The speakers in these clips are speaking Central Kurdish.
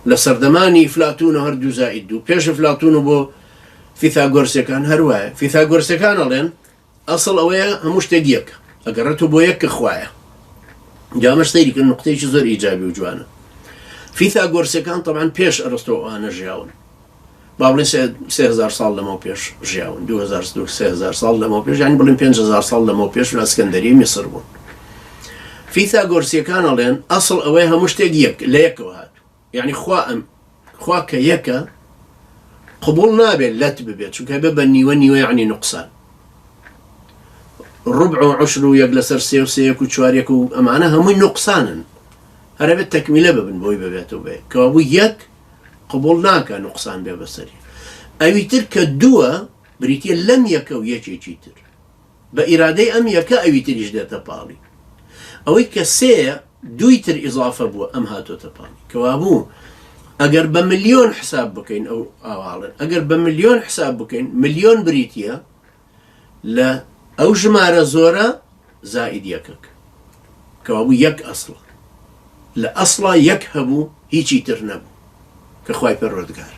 لە سەردەمانی ئیفلاتوونەوە هەر دوو زائید دوو، پێش ئیفلاتوون و بۆ فیثاگۆرسەکان هەر وایە. فیثاگۆرسەکان ئەڵێن ئەسڵ ئەوەیە هەموو شتێک یەکە، ئەگەڕێتەوە بۆ یەک کە خوایە. جا ئەمەش سەیری کەن نوقتەیەکی زۆر ئیجابی و جوانە. فیثاگۆرسەکان تەبعەن پێش ئەرستۆ ئەوانە ژیاون. با بڵێن 3000 ساڵ لەمەو پێش ژیاون 2000 3000 ساڵ لەمەو پێش یعنی بڵێن 5000 ساڵ لەمەو پێش لە ئەسکەندەری میسر بوون فیثاگۆرسیەکان ئەڵێن ئەسڵ ئەوەی هەموو شتێک یەک لە یەکەوە هات یعنی خوا ئەم خوا کە یەکە قبول نابێت لەت ببێت چونکە بێ بە نیوە نیوە یعنی نقصان ڕبع و عشر و یەک لەسەر سێ و سێیەک و چوارێک و ئەمانە هەمووی نقصانن هەرەبێت تەکمیلە ببن بۆی ببێتەوە بێ کەوابوو یەک قبوڵ ناکا نوقسان بێ بەسەری ئەوی تر کە دووە بریتیە لەم یەکە و یەکێکی تر بە ئیرادەی ئەم یەکە ئەوی تریش دێتە پاڵی ئەوەی کە سێیە دووی تر ئیزافە بووە ئەم هاتۆتە پاڵی کەوابوو ئەگەر بە ملیۆن حساب بکەین ئەو ئاواڵن ئەگەر بە ملیۆن حساب بکەین ملیۆن بریتە لە ئەو ژمارە زۆرە زائید یەکەک. کەوابوو یەک ئەسڵە. لە ئەسڵا یەک هەبوو هیچی تر نەبوو کە خوای پەروەردگار.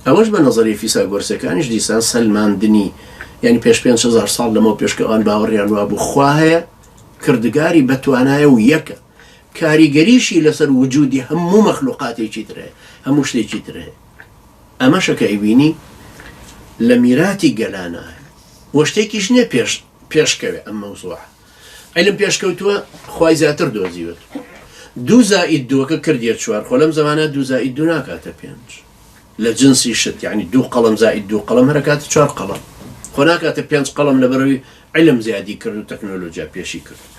ئەوەش بە نەزەری فیساگۆرسەکانیش دیسان سەلماندنی یانی پێش 5000 ساڵ لەمەو پێش کە ئەوان باوەڕیان وابوو خوا هەیە کردگاری بەتوانایە و یەکە کاریگەریشی لەسەر وجودی هەموو مەخلوقاتێکی تر هەیە هەموو شتێکی تر هەیە. ئەمەشە کە ئەیبینی لە میراتی گەلانایە وە شتێکیش نیە پێش پێشکەوێ ئەم مەوزوعە عیلم پێشکەوتووە خوای زیاتر دۆزیوەت دوو زائید دووەکە کردیە چوار خۆ لەم زمانە دوو زائید دوو ناکاتە پێنج لە جنسی شت یعنی دوو قەڵەم زائید دوو قەڵەم هەرکاتە چوار قەڵەم خۆ ناکاتە پێنج قەڵەم لەبەرەوەی علم زیادی کرد و تەکنۆلۆژیا پێشی کرد.